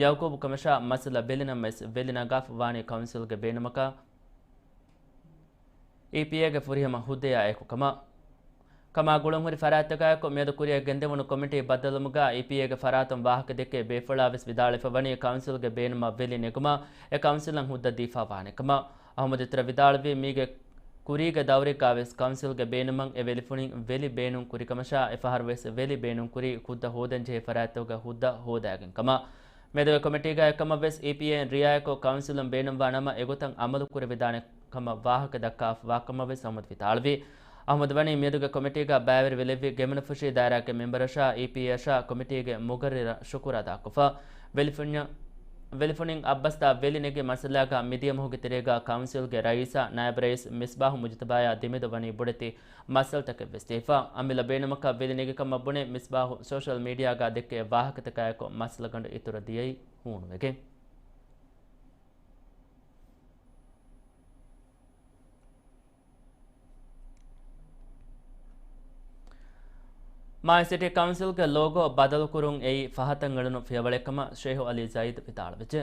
ޔަޢުޤޫބު ކަމަށާ، މައްސަލަ ބެލިނަމަވެސް ވެލި ނަގާފަ ވާނީ ކައުންސިލްގެ ބޭނުމަކާ، އީޕީއޭގެ ފުރިހަމަ ހުއްދަޔާ އެކު ކަމަށް. ކަމާ ގުޅުންހުރި ފަރާތްތަކާއެކު މިއަދު ކުރިއަށް ގެންދެވުނު ކޮމިޓީ ބައްދަލުވުމުގަ އީޕީއޭގެ ފަރާތުން ވާހަކަ ދެއްކޭ ބޭފުޅާވެސް ވިދާޅުވެފަ ވަނީ ކައުންސިލްގެ ބޭނުމަށް ވެލި ނެގުމަށް އެ ކައުންސިލަށް ހުއްދަ ދީފަ ވާނެ ކަމަށް. އަޙްމަދު އިތުރަށް ވިދާޅުވީ މީގެ ކުރީގެ ދައުރެއްގަވެސް ކައުންސިލްގެ ބޭނުމަށް އެ ވެލިފުނިން ވެލި ބޭނުން ކުރި ކަމަށާ، އެފަހަރުވެސް ވެލި ބޭނުން ކުރީ ކުއްދަ ހޯދަން ޖެހޭ ފަރާތްތަކުގެ ހުއްދަ ހޯދާގެން ކަމަށް. މިއަދުގެ ކޮމިޓީގަ އެކަމަށްވެސް އީޕީއޭއިން ރިއާޔަތްކޮށް ކައުންސިލުން ބޭނުންވާ ނަމަ އެގޮތަށް އަމަލު ކުރެވިދާނެ ކަމަށް ވާހަކަ ދައްކާފަ ވާކަމަށްވެސް އަޙްމަދު ވިދާޅުވި. އަޙްމަދު ވަނީ މިއަދުގެ ކޮމިޓީގަ ބައިވެރިވެލެއްވި ގެމުނުފުށީ ދާއިރާގެ މެމްބަރަށާ އީޕީއޭއަށާ ކޮމިޓީގެ މުގައްރިރަށް ޝުކުރު އަދާކޮށްފަ. ވެލިފުންޏަށް، ވެލިފުނިން އައްބަސްދާ ވެލި ނެގި މައްސަލާގަ މިދިޔަ މަހުގެ ތެރޭގަ ކައުންސިލްގެ ރައީސާ ނާއިބު ރައީސް މިސްބާހު މުޖުތަބާޔާ ދެމެދު ވަނީ ބޮޑެތި މައްސަލަތަކެއްވެސް ޖެހިފަ. އަމިއްލަ ބޭނުމަކަށް ވެލި ނެގި ކަމަށް ބުނެ މިސްބާހު ސޯޝަލް މީޑިއާގަ ދެއްކޭ ވާހަކަތަކާއެކު މައްސަލަގަނޑު އިތުރަށް ދިޔައީ ހޫނުވެގެން. މާލެ ސިޓީ ކައުންސިލްގެ ލޯގޯ ބަދަލުކުރުން އެއީ ފަހަތަށް އެޅުނު ފިޔަވަޅެއް ކަމަށް ޝޭހު އަލީ ޒައިދު ވިދާޅުވެއްޖެ.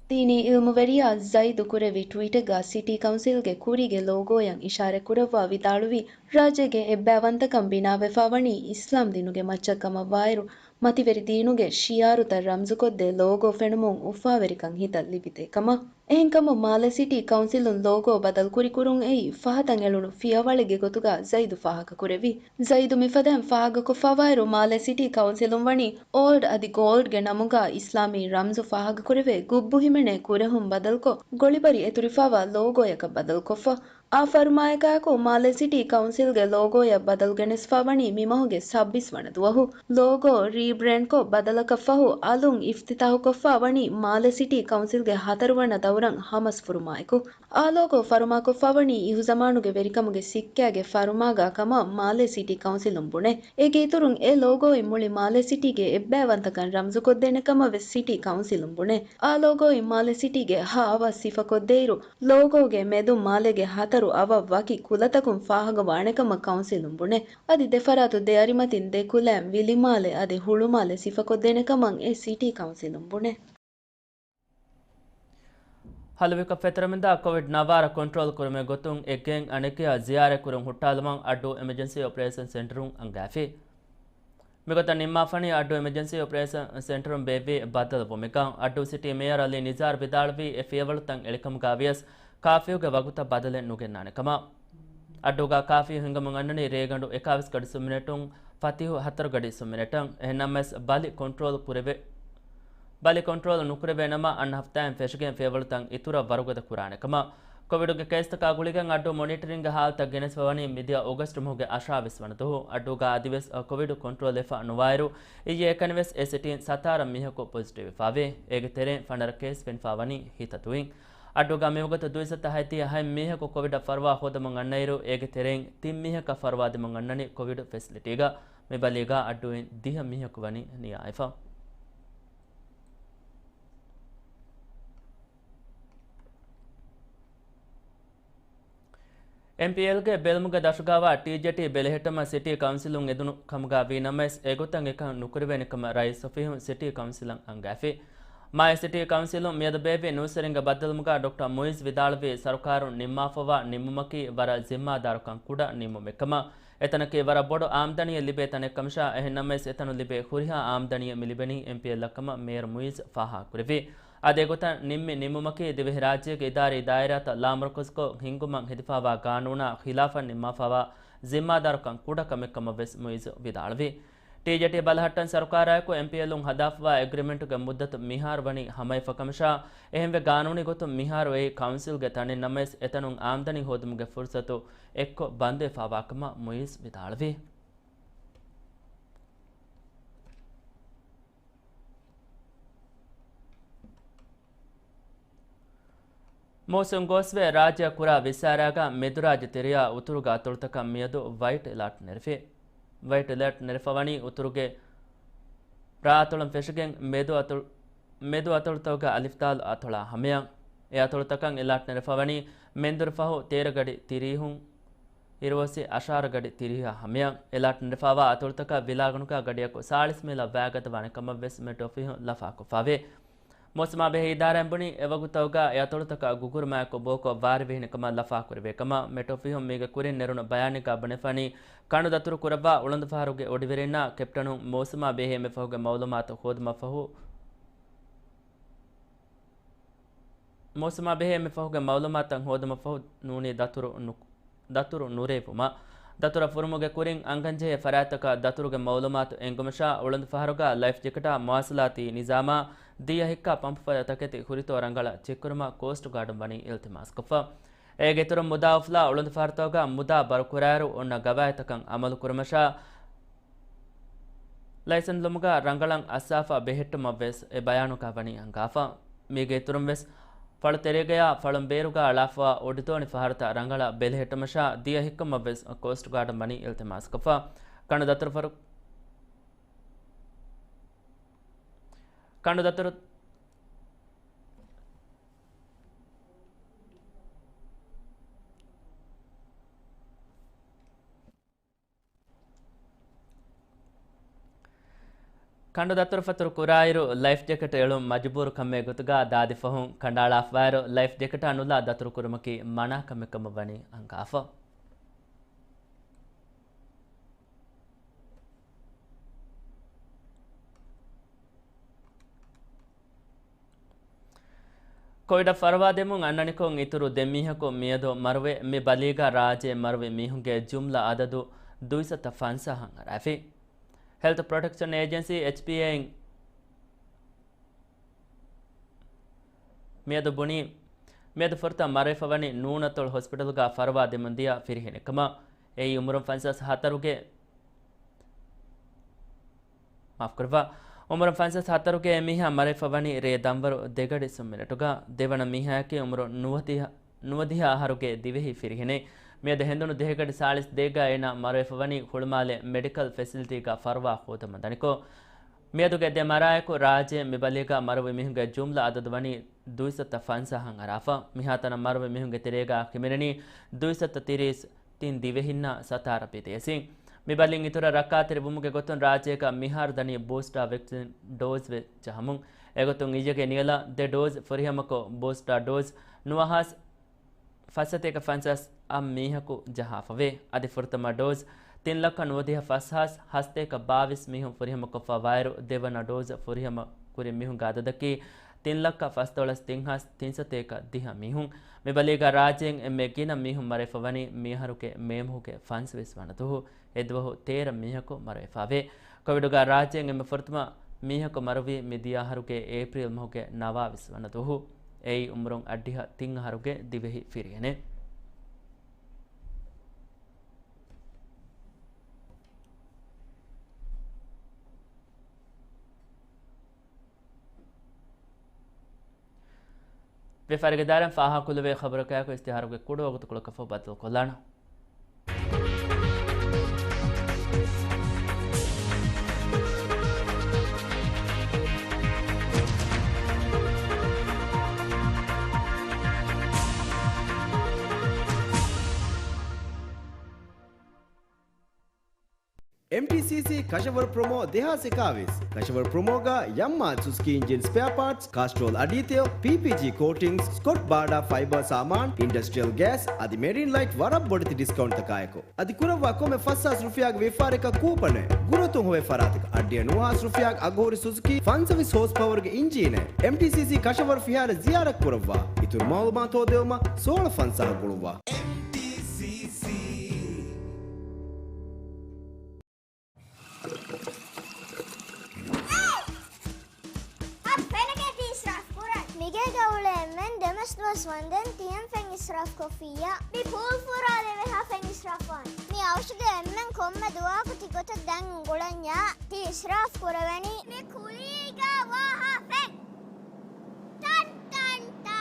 ދީނީ އިލްމުވެރިޔާ ޒައިދު ކުރެއްވި ޓްވީޓެއްގަ ސިޓީ ކައުންސިލްގެ ކުރީގެ ލޯގޯއަށް އިޝާރަތްކުރައްވާ ވިދާޅުވީ، ރާއްޖޭގެ އެއްބައިވަންތަކަން ބިނާވެފަ ވަނީ އިސްލާމް ދީނުގެ މައްޗަށް ކަމަށްވާއިރު، މަތިވެރި ދީނުގެ ޝިޢާރުތައް ރަމްޒުކޮށްދޭ ލޯގޯ ފެނުމުން އުފާވެރިކަން ހިތަށް ލިބިދޭ ކަމަށް. އެހެންކަމުން މާލެ ސިޓީ ކައުންސިލުން ލޯގޯ ބަދަލުކުރިކުރުން އެއީ ފަހަތަށް އެޅުނު ފިޔަވަޅެއްގެ ގޮތުގަ ޒައިދު ފާހަގަކުރެއްވި. ޒައިދު މިފަދައިން ފާހަގަކޮށްފަވާއިރު، މާލެ ސިޓީ ކައުންސިލުން ވަނީ އޯލްޑް އަދި ގޯލްޑްގެ ނަމުގަ އިސްލާމީ ރަމްޒު ފާހަގަކުރެވޭ ގުއްބު ހިމެނޭ ކުރެހުން ބަދަލުކޮށް، ގޮޅިބަރި އެތުރިފަވާ ލޯގޯއަކަށް ބަދަލުކޮށްފަ. އާ ފަރުމާއަކާއެކު، މާލެ ސިޓީ ކައުންސިލްގެ ލޯގޯއަށް ބަދަލު ގެނެސްފަ ވަނީ މިމަހުގެ ސައްބީސް ވަނަ ދުވަހު. ލޯގޯ ރީބްރޭންޑްކޮށް، ބަދަލަކަށްފަހު، އަލުން އިފްތިތާހުކޮށްފަ ވަނީ މާލެ ސިޓީ ކައުންސިލްގެ ހަތަރު ވަނަ ދައުރަށް ހަމަސް ފުރުމާއެކު. އާ ލޯގޯ ފަރުމާކޮށްފަ ވަނީ އިހުޒަމާނުގެ ވެރިކަމުގެ ސިއްކައިގެ ފަރުމާގަ ކަމަށް މާލެ ސިޓީ ކައުންސިލުން ބުނޭ. އޭގެ އިތުރުން އެ ލޯގޯއިން މުޅި މާލެ ސިޓީގެ އެއްބައިވަންތަކަން ރަމްޒުކޮށްދޭނެ ކަމަށް ވެސް ސިޓީ ކައުންސިލުން ބުނޭ. އާ ލޯގޯއިން މާލެ ސިޓީގެ ހަ އަވަށް ސިފަކޮށްދޭއިރު، ލޯގޯގެ މެދުން މާލޭގެ ހަތަރު އަވަށް ވަކި ކުލަތަކުން ފާހަގަވާނެ ކަމަށް ކައުންސިލުން ބުނޭ. އަދި ދެފަރާތު ދެ އަރިމަތިން ދެ ކުލައިން ވިލިމާލެ އަދި ހުޅުމާލެ ސިފަކޮށްދޭނެ ކަމަށް އެ ސިޓީ ކައުންސިލުން ބުނޭ. ހަލުވިކަން ފެތުރަމިންދާ ކޮވިޑް ނައުވާރަ ކޮންޓްރޯލް ކުރުމުގެ ގޮތުން އެ ގެން އަނެކެޔާ ޒިޔާރަތްކުރަން ހުއްޓާލުމަށް އައްޑޫ އެމަޖެންސީ އޮޕަރޭޝަން ސެންޓަރުން އަންގާފި. މިގޮތަށް ނިންމާފަނީ އައްޑޫ އެމަޖެންސީ އޮޕަރޭޝަން ސެންޓަރުން ބޭއްވި ބައްދަލުވުމެއްގަ. އައްޑޫ ސިޓީ މޭޔަރ އަލީ ނިޒާރް ވިދާޅުވީ އެ ފިޔަވަޅުތައް އެޅިކަމުގަ ވިޔަސް ކާފީއުގެ ވަގުތަށް ބަދަލެއް ނުގެންނާނެ ކަމަށް. އައްޑޫގަ ކާފީ ހިނގަމުން އަންނަނީ ރޭގަނޑު އެކާވީސް ގަޑި ސުން މިނެޓުން، ފަތިހު ހަތަރު ގަޑި ސުން މިނެޓަށް. އެހެންނަމަވެސް ބަލި ކޮންޓްރޯލް ކުރެވޭ، ބަލި ކޮންޓްރޯލް ނުކުރެވޭ ނަމަ، އަންނަ ހަފްތާއިން ފެށިގެން ފިޔަވަޅުތައް އިތުރަށް ވަރުގަދަ ކުރާނެ ކަމަށް. ކޮވިޑުގެ ކޭސްތަކާ ގުޅިގެން އައްޑޫ މޮނިޓަރިންގ ހާލަތަށް ގެނެސްފަވަނީ މިދިޔަ އޮގަސްޓް މަހުގެ އަށާވީސް ވަނަ ދުވަހު. އައްޑޫގަ އަދިވެސް ކޮވިޑު ކޮންޓްރޯލް ވެފަ ނުވާއިރު، އިއްޔެ އެކަނިވެސް އެ ސިޓީން ސަތާރަ މީހަކު ޕޮޒިޓިވް ވެފަވޭ. އޭގެ ތެރެއިން ފަނަރަ ކޭސް ފެނިފަވަނީ ހިތަދޫއިން. އައްޑޫގަ މިވަގުތު ދުއިސައްތަ ހަތްދިހަ ހަތް މީހަކު ކޮވިޑަށް ފަރުވާ ހޯދަމުން އަންނައިރު، އޭގެ ތެރެއިން ތިން މީހަކަށް ފަރުވާ ދެމުން އަންނަނީ ކޮވިޑު ފެސިލިޓީގަ. މި ބަލީގަ އައްޑޫއިން ދިހަ މީހަކު ވަނީ ނިޔާވެފަ. އެމްޕީއެލްގެ ބެލުމުގެ ދަށުގައިވާ ޓީޖޭޓީ ބެލެހެއްޓުމަށް ސިޓީ ކައުންސިލުން އެދުނު ކަމުގަ ވީ ނަމަވެސް، އެގޮތަށް އެކަން ނުކުރެވޭނެ ކަމަށް ރައީސް އޮފީހުން ސިޓީ ކައުންސިލަށް އަންގައިފި. މާލެ ސިޓީ ކައުންސިލުން މިއަދު ބޭއްވި ނޫސްވެރިންގެ ބައްދަލުމުގަ ޑޮކްޓަރ މުއިޒް ވިދާޅުވީ، ސަރުކާރުން ނިންމާފައިވާ ނިންމުމަކީ ވަރަށް ޒިންމާދާރުކަން ކުޑަ ނިންމުމެއް ކަމަށް. އެތަނަކީ ވަރަށް ބޮޑު އާމްދަނީއެއް ލިބޭ ތަނެއް ކަމަށާ، އެހެން ނަމަވެސް އެތަނުން ލިބޭ ހުރިހާ އާމްދަނީއެއް މި ލިބެނީ އެމްޕީއެލްއަށް ކަމަށް މޭޔަރު މުއިޒް ފާހަގަކުރެއްވި. އަދި އެގޮތަށް ނިންމި ނިންމުމަކީ ދިވެހިރާއްޖޭގެ އިދާރީ ދާއިރާތައް ލާމަރުކަޒުކޮށް ހިންގުމަށް ހެދިފައިވާ ގާނޫނާ ޚިލާފަށް ނިންމާފައިވާ ޒިންމާދާރުކަން ކުޑަ ކަމެއް ކަމަށް ވެސް މުއިޒް ވިދާޅުވި. ޓީޖޭޓީ ބަލަހައްޓަން ސަރުކާރާއެކު އެމްޕީއެލުން ހަދާފައިވާ އެގްރިމެންޓުގެ މުއްދަތު މިހާރު ވަނީ ހަމަވެފަ ކަމަށާ، އެހެންވެ ގާނޫނީ ގޮތުން މިހާރު އެއީ ކައުންސިލްގެ ތަނެއް ނަމަވެސް، އެތަނުން އާމްދަނީ ހޯދުމުގެ ފުރުސަތު އެއްކޮށް ބަންދުވެފައިވާ ކަމަށް މުއިޒް ވިދާޅުވި. މޫސުން ގޯސްވެ ރާއްޖެއަށް ކުރާ ވިއްސާރާގަ މެދުރާއްޖެ ތެރެޔާ އުތުރުގެ އަތޮޅުތަކަށް މިއަދު ވައިޓް އެލާޓް ނެރެފި. ވައިޓް އެލާޓް ނެރެފަވަނީ އުތުރުގެ ރާ އަތޮޅުން ފެށިގެން މެދު އަތޮޅު، މެދު އަތޮޅުތަކުގަ އަލިފްދާލު އަތޮޅާ ހަމަޔަށް. އެ އަތޮޅުތަކަށް އެލާޓް ނެރެފަވަނީ މެންދުރު ފަހު ތޭރަ ގަޑި ތިރީހުން އިރުއޮއްސި އަށާރަ ގަޑި ތިރީހާ ހަމަޔަށް. އެލާޓް ނެރެފައިވާ އަތޮޅުތަކަށް ވިލާގަނޑުގަ ގަޑިއަކު ސާޅީސް މީލަށް ވައިގަދަވާނެ ކަމަށް ވެސް މެޓް އޮފީހުން ލަފާކޮށްފައިވޭ. މޫސުމާ ބެހޭ އިދާރާއިން ބުނީ، އެވަގުތަކުގަ އެ އަތޮޅުތަކަށް ގުގުރު މާތްކޮށް ބޯކޮށް ވާރިވެހިނެ ކަމަށް ލަފާކުރެވޭ ކަމަށް. މެޓް އޮފީހުން މީގެ ކުރިން ނެރުނު ބަޔާނެއްގަ ބުނެފަނީ، ކަނޑުދަތުރު ކުރައްވާ އުޅަނދުފަހަރުގެ އޮޑިވެރިންނާ ކެޕްޓަނުން މޫސުމާ ބެހޭ މިފަހުގެ މައުލޫމާތު ހޯދުމަށްފަހު، މޫސުމާ ބެހޭ މިފަހުގެ މައުލޫމާތުތައް ހޯދުމަށްފަހު ނޫނީ ދަތުރު ނު-، ދަތުރު ނުރޭވުމަށް. ދަތުރަށް ފުރުމުގެ ކުރިން އަންގަންޖެހޭ ފަރާތްތަކަށް ދަތުރުގެ މައުލޫމާތު އެންގުމަށާ، އުޅަނދުފަހަރުގަ ލައިފް ޖެކެޓާ މުވާސަލާތީ ނިޒާމާ ދިޔަ ހިއްކާ ޕަމްޕުފަދަ ތަކެތި ހުރިތޯ ރަނގަޅަށް ޗެކްކުރުމަށް ކޯސްޓް ގާޑުން ވަނީ އިލްތިމާސްކޮށްފަ. އޭގެ އިތުރުން މުދާ އުފުލާ އުޅަނދުފަހަރުތަކުގަ މުދާ ބަރުކުރާއިރު އޮންނަ ގަވާއިދުތަކަށް އަމަލުކުރުމަށާ، ލައިސަން ލުމުގަ ރަނގަޅަށް އައްސާފަ ބެހެއްޓުމަށް ވެސް އެ ބަޔާނުގަ ވަނީ އަންގާފަ. މީގެ އިތުރުން ވެސް ފަޅު ތެރޭގަޔާ ފަޅުން ބޭރުގަ އަޅާފަ އޮޑިދޯނި ފަހަރުތައް ރަނގަޅަށް ބެލެހެއްޓުމަށާ ދިޔަ ހިއްކުމަށް ވެސް ކޯސްޓް ގާޑުން ވަނީ އިލްތިމާސްކޮށްފަ. ކަނޑު ދަތުރު ފަރު-، ކަނޑު ދަތުރު ކަނޑު ދަތުރުފަތުރު ކުރާއިރު، ލައިފް ޖެކެޓް އެޅުން މަޖުބޫރު ކަމެއް ގޮތުގަ ދާދި ފަހުން ކަނޑައަޅާފައިރު، ލައިފް ޖެކެޓާ ނުލާ ދަތުރު ކުރުމަކީ މަނާ ކަމެއް ކަމަށް ވަނީ އަންގާފަ. ކޮވިޑަށް ފަރުވާ ދެމުން އަންނަނިކޮށް އިތުރު ދެ މީހަކު މިއަދު މަރުވެ، މި ބަލީގަ ރާއްޖެ މަރުވި މީހުންގެ ޖުމްލަ އަދަދު ދުއިސައްތަ ފަންސާހަށް އަރާފި. ހެލްތު ޕްރޮޓެކްޝަން އޭޖެންސީ، އެޗްޕީއޭ، އިން މިއަދު ބުނީ، މިއަދު ފުރަތަމަ މަރުވެފަވަނީ ނޫނަތޮޅު ހޮސްޕިޓަލްގަ ފަރުވާ ދެމުންދިޔަ ފިރިހެނެއް ކަމަށް. އެއީ އުމުރުން ފަންސާސް ހަތަރުގެ، މާފުކުރައްވާ، އުމުރުން ފަންސާސް ހަތަރުގެ އެމީހާ މަރުވެފަވަނީ ރޭ ދަންވަރު ދެ ގަޑި ސުން މިނެޓުގަ. ދެވަނަ މީހާއަކީ އުމުރު ނުވަދިހަ، ނުވަދިހަ އަހަރުގެ ދިވެހި ފިރިހެނެއް. މިއަދު ހެނދުނު ދިހަ ގަޑި ސާޅީސް ދޭއްގަ އޭނާ މަރުވެފަވަނީ ހުޅުމާލެ މެޑިކަލް ފެސިލިޓީގަ ފަރުވާ ހޯދަމުން ދަނިކޮށް. މިއަދުގެ ދެ މަރާއެކު ރާއްޖެ މި ބަލީގަ މަރުވި މީހުންގެ ޖުމްލަ އަދަދު ވަނީ ދުއިސައްތަ ފަންސާހަށް އަރާފަ. މިހާތަނަށް މަރުވި މީހުންގެ ތެރޭގަ ހިމެނެނީ ދުއިސައްތަ ތިރީސް ތިން ދިވެހިންނާ ސަތާރަ ބިދޭސީން. މި ބަލިން އިތުރަށް ރައްކާތެރި ވުމުގެ ގޮތުން ރާއްޖޭގަ މިހާރު ދަނީ ބޫސްޓާ ވެކްސިން ޑޯޒް ވެ ޖަހަމުން. އެގޮތުން އިއްޔެގެ ނިޔަލަށް ދެ ޑޯޒް ފުރިހަމަކޮށް، ބޫސްޓާ ޑޯޒް ނުވަހާސް ފަސްސަތޭކަ ފަންސާސް އަށް މީހަކު ޖަހާފަވޭ. އަދި ފުރަތަމަ ޑޯޒް ތިން ލައްކަ ނުވަދިހަ ފަސްހާސް ހަސަތޭކަ ބާވީސް މީހުން ފުރިހަމަކޮށްފަ ވާއިރު، ދެވަނަ ޑޯޒް ފުރިހަމަ ކުރި މީހުންގެ އަދަދަކީ ތިން ލައްކަ ފަސްދޮޅަސް ތިން ހާސް ތިން ސަތޭކަ ދިހަ މީހުން. މި ބަލީގަ ރާއްޖޭން އެންމެ ގިނަ މީހުން މަރުވެފަ ވަނީ މިއަހަރުގެ މޭ މަހުގެ ފަންސަވީސް ވަނަ ދުވަހު އެއްދުވަހު ތޭރަ މީހަކު މަރުވެފަވޭ. ކޮވިޑުގަ ރާއްޖޭން އެންމެ ފުރަތަމަ މީހަކު މަރުވީ މިދިޔަ އަހަރުގެ އޭޕްރީލް މަހުގެ ނަވާވީސް ވަނަ ދުވަހު. އެއީ އުމުރުން އައްޑިހަ ތިން އަހަރުގެ ދިވެހި ފިރިހެނެއް. ވިޔަފާރިގެ ދާއިރާއިން ފާހަގަކުރެވޭ ޚަބަރަކާއެކު އިސްތިހާރުގެ ކުޑަ ވަގުތުކޮޅަކަށްފަހު ބައްދަލުކޮށްލާނަން. އެމްޓީސީސީ ކަށަވަރު ޕްރޮމޯ ދެހާސް އެކާވީސް. ކަށަވަރު ޕްރޮމޯގަ ޔަމްމާ ސުޒުކީ އިންޖިން ސްޕެއާ ޕާޓްސް، ކާސްޓްރޯލް އަޑީތެޔޮ، ޕީޕީޖީ ކޯޓިންގްސް، ސްކޮޓް ބާޑާ ފައިބަރ ސާމާން، އިންޑަސްޓްރިއަލް ގޭސް އަދި މެރިން ލައިޓް ވަރަށް ބޮޑެތި ޑިސްކައުންޓްތަކާއެކު. އަދި ކުރައްވާ ކޮންމެ ފަސް ހާސް ރުފިޔާގެ ވިޔަފާރިއަކަށް ކޫޕަނެއް. ގުރައުތުން ހޮވޭ ފަރާތަކަށް އައްޑިހަ ނުވަ ހާސް ރުފިޔާގެ އަގުހުރި ސުޒުކީ ފަންސަވީސް ހޯސް ޕަވަރުގެ އިންޖީނެއް. އެމްޓީސީސީ ކަށަވަރު ފިހާރަ ޒިޔާރަތް ކުރައްވާ. އިތުރު މައުލޫމާތު ހޯދެވުމަށް ސޯޅަ ފަންސާހަށް ގުޅުއްވާ. އެމްޓީސީސީ. އަދި ފެނަކޭ ތި އިސްރާފް ކުރަން. މިގޭގަ އުޅޭ އެންމެން ދެމަސް ދުވަސް ވަންދެން ތި އެން ފެން އިސްރާފް ކޮށްފިއްޔާ. މި ޕޫލް ފުރާލެވޭ ހާ ފެން އިސްރާފް ވާނެ. މި އަވަށުގެ އެންމެން ކޮންމެ ދުވަހަކު ތި ގޮތަށް ދަން އުނގުޅަންޏާ ތި އިސްރާފް ކުރެވެނީ. މި ކުލީގަ ވާ ހާ ފެން. ޓަން ޓަން ޓާ.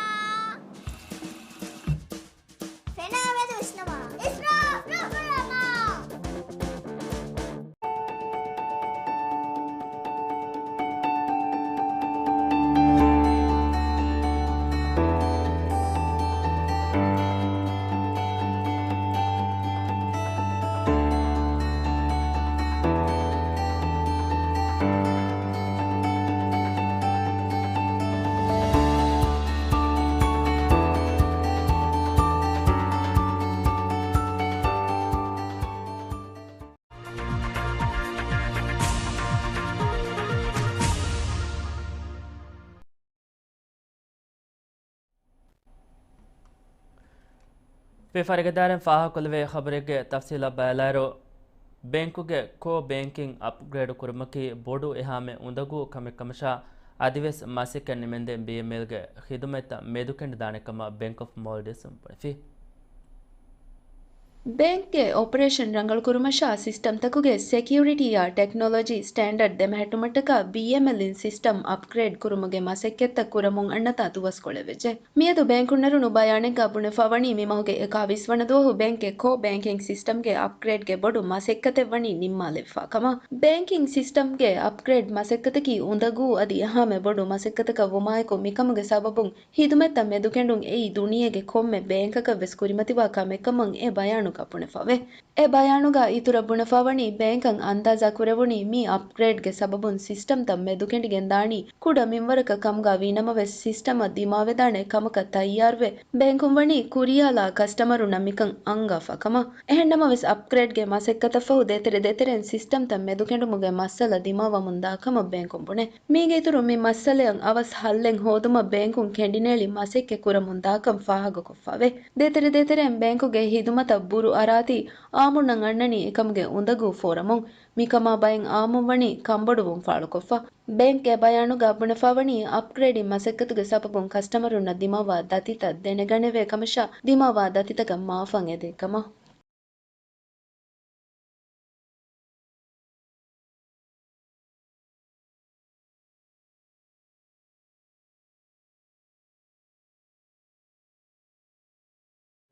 ފެނާ މެދު ވިސްނަމާ. އިސްރާފް ނުކުރަމާ. ވިޔަފާރިގެ ދާއިރާއިން ފާހަގަކޮށްލެވޭ ޚަބަރެއްގެ ތަފްސީލަށް ބައިލާއިރު، ބޭންކުގެ ކޯ ބޭންކިން އަޕްގްރޭޑް ކުރުމަކީ ބޮޑު އެހާމެ އުނދަގޫ ކަމެއް ކަމަށާ، އަދިވެސް މަސައްކަތް ނިމެންދެން ބީއެމްއެލްގެ ޚިދުމަތްތައް މެދުކެނޑިދާނެ ކަމަށް ބޭންކް އޮފް މޯލްޑިވްސް ބުނެފި. ބޭންކްގެ އޮޕަރޭޝަން ރަނގަޅުކުރުމަށާ، ސިސްޓަމްތަކުގެ ސެކިއުރިޓީއާ ޓެކްނޮލޮޖީ ސްޓޭންޑަޑް ދެމެހެއްޓުމަށްޓަކާ ބީއެމްއެލްއިން ސިސްޓަމް އަޕްގްރޭޑް ކުރުމުގެ މަސައްކަތްތައް ކުރަމުން އަންނަތާ ދުވަސްކޮޅެއް ވެއްޖެ. މިއަދު ބޭންކުންނެރުނު ބަޔާނެއްގަ ބުނެފަ ވަނީ، މި މަހުގެ އެކާވީސް ވަނަ ދުވަހު ބޭންކްގެ ކޯ ބޭންކިން ސިސްޓަމްގެ އަޕްގްރޭޑްގެ ބޮޑު މަސައްކަތެއް ވަނީ ނިންމާލެވިފާ ކަމަށް. ބޭންކިން ސިސްޓަމްގެ އަޕްގްރޭޑް މަސައްކަތަކީ އުނދަގޫ އަދި އެހާމެ ބޮޑު މަސައްކަތަކަށް ވުމާއެކު، މިކަމުގެ ސަބަބުން ހިދުމަތްތައް މެދުކެނޑުން އެއީ ދުނިޔޭގެ ކޮންމެ ބޭންކަކަށް ވެސް ކުރިމަތިވާ ކަމެއް ކަމަށް އެ ބަޔާނުގަ ބުނެފަވޭ. އެ ބަޔާނުގަ އިތުރަށް ބުނެފަވަނީ، ބޭންކަށް އަންދާޒާ ކުރެވުނީ މި އަޕްގްރޭޑްގެ ސަބަބުން ސިސްޓަމްތައް މެދުކެނޑިގެން ދާނީ ކުޑަ މިންވަރަކަށް ކަމުގަ ވީނަމަވެސް، ސިސްޓަމަށް ދިމާވެދާނެ ކަމަކަށް ތައްޔާރުވެ، ބޭންކުން ވަނީ ކުރިޔާލާ ކަސްޓަމަރުންނަށް މިކަން އަންގާފަ ކަމަށް. އެހެންނަމަވެސް، އަޕްގްރޭޑްގެ މަސައްކަތަށްފަހު ދޭތެރެ ދޭތެރޭން ސިސްޓަމްތައް މެދުކެނޑުމުގެ މައްސަލަ ދިމާވަމުން ދާ ކަމަށް ބޭންކުން ބުނޭ. މީގެ އިތުރުން މި މައްސަލައަށް އަވަސް ހައްލެއް ހޯދުމަށް ބޭންކުން ކެނޑިނޭޅި މަސައްކަތް ކުރަމުން ދާކަން ފާހަގަކޮށްފަވޭ. ދޭތެރެ ދޭތެރޭން ބޭންކުގެ ހިދުމަތަށް ބުރު އަރާތީ އާއްމުންނަށް އަންނަނީ އެކަމުގެ އުނދަގޫ ފޯރަމުން. މިކަމާ ބައެއް އާއްމުން ވަނީ ކަންބޮޑުވުން ފާޅުކޮށްފަ. ބޭންކްގެ ބަޔާނުގަ ބުނެފަވަނީ، އަޕްގްރޭޑިން މަސައްކަތުގެ ސަބަބުން ކަސްޓަމަރުންނަށް ދިމާވާ ދަތިތައް ދެނެގަނެވޭ ކަމަށާ، ދިމާވާ ދަތިތަކަށް މާފަން އެދޭ ކަމަށް.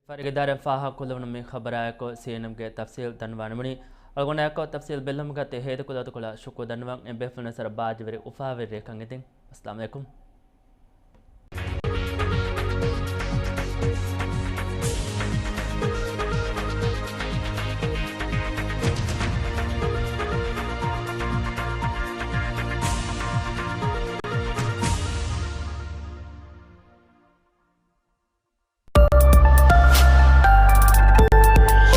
ވިޔަފާރިގެ ދާއިރާއިން ފާހަގަކޮށްލެވުނު މި ޚަބަރާއެކު ސީއެންއެމްގެ ތަފްސީލް ދަންނަވާނަމުނީ. އަޅުގަނޑާއެކު ތަފްސީލް ބެއްލުމުގަ ތި ހޭދަކުލަ އަތުކޮޅަށް ޝުކުރު ދަންނަވަން. އެބޭފުޅުންނަށް ވަރަށް ބާއްޖަވެރި އުފާވެރި ރެއެއްކަން އެދެން. އައްސަލާމު ޢަލައިކުމް.